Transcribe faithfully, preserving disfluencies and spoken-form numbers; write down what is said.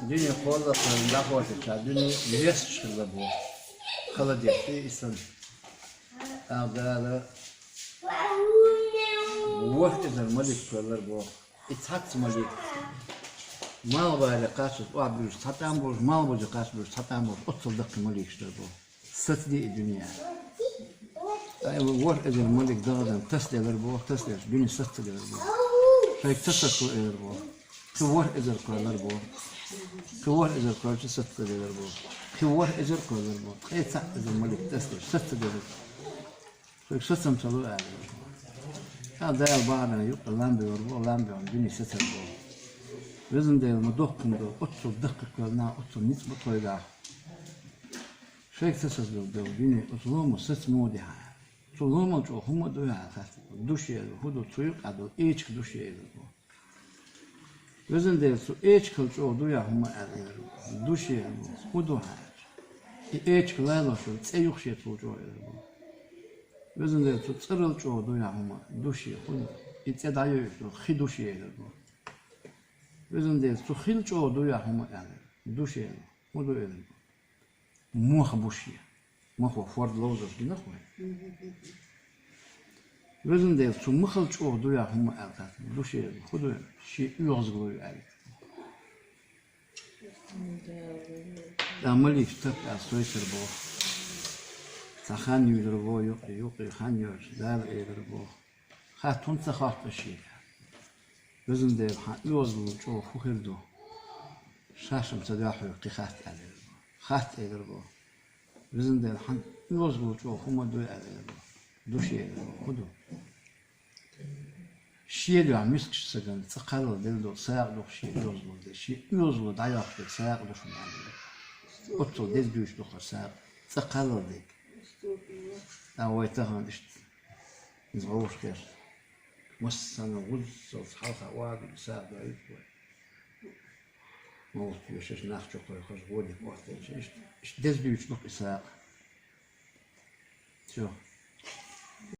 Дуне кхолларца дӀахочуьйтуш, дуне лесташ хилла боху. Холодец и исан. Ах Дала, ворхӀ эзар малик кхоьллар боху. И цхьацца малик. Малхбале кхаччалц охьабуьйлуш цхьа тӀам болуш, малхбузе кхаччалц цхьа тӀам болуш, оццул даккхий маликаш дар боху. Сацаде и дуьне. Ай, ворхӀ эзар малик дахадан тасаделар боху, тасаделча дуьне сацаделар боху. Шайга ца сацо элар боху. Кхин ворхӀ эзар кхоьллар боху. Кхин ворхӀ эзар кхоьллича сацаделар боху. Кхин ворхӀ эзар кхоьллар боху. Ткъе цхьаъ эзар малик тасаделча сацаделар. Шайга сацам ца лу аьлла. Ша Дала бахьана юкъа лам бевар боху, лам беван дуьне сацар боху. Везан Дела, ма доккхун ду, оццул даккхий кхоьллина, оццул ницкъ бу тхойгахь. Шайга ца сацалур ду дуьне, оцу ломо саца муха ди хьан? Цу ломал чӀогӀа хӀума а дуй хьан хаьттина? Душ елар, хӀун ду, цу юкъахь долу эчиг душ елар бу. Везан Дела, цу эчигал чӀогӀа дуй хьан хӀума аьлла элар бу. Душ елар бу, хӀун ду хьан аьлча? И эчиг лалош йолу цӀе ю-кх шен цул чӀогӀа элар бу. Везан Дела, цу цӀерал чӀогӀа дуй хьан хӀума? Душ е, хӀун ду? И цӀе дӀайоьуш долу хи душ елар бу. Везан Дела, цу хил чӀогӀа дуй хьан хӀума аьлла? Душ елар. ХӀун ду элар бу? Мох буш е. Мохо форд ловзарш гина вай. Везан Дела, цу махал чӀогӀа дуй хьан хӀума аьлла хаьттина? Душ елар. ХӀун ду? Шен оьгӀазгало ю аьлла. Ткъа маликаш тап аьлла сойтар боху. Цхьа хан юьйлур боху юкъе, юкъе хан йоьлча, Дала элар боху. Хатта хӀунда ца хотту аш шега? Везан Дела, хьан оьгӀазгало чӀогӀа хӀун хир ду? Шаьш-м ца дуьхьа хьоьга кхин хатта аьлла элар бу. Хатта элар бу. Везан Дела, хьан оьгӀазгало чӀогӀа хӀума дуй аьлла элар бу. Душ елар бу. ХӀун ду? Шен дуьхьа мискачу стагана цкъа кхаллал делла долу сагӀа ду-кх шен оьгӀазгало дерг. Шен оьгӀазгало дӀайоккхуш дерг сагӀа ду шуна аьлла. Оццул деза дуьйцуш ду-кх хӀара сагӀа. Цкъа кхаллал дерг. Ткъа вай тахана иштта иза вовшахкхетта. Массарна вуззалц хьалха охьадуьйла сагӀа доуьйту вай. Мовлат йоьшуш, нах чу кхойкхуш, гӀодик охьатаьлча, иштта, иштта деза дуьйцуш ду-кх и сагӀа. Всё.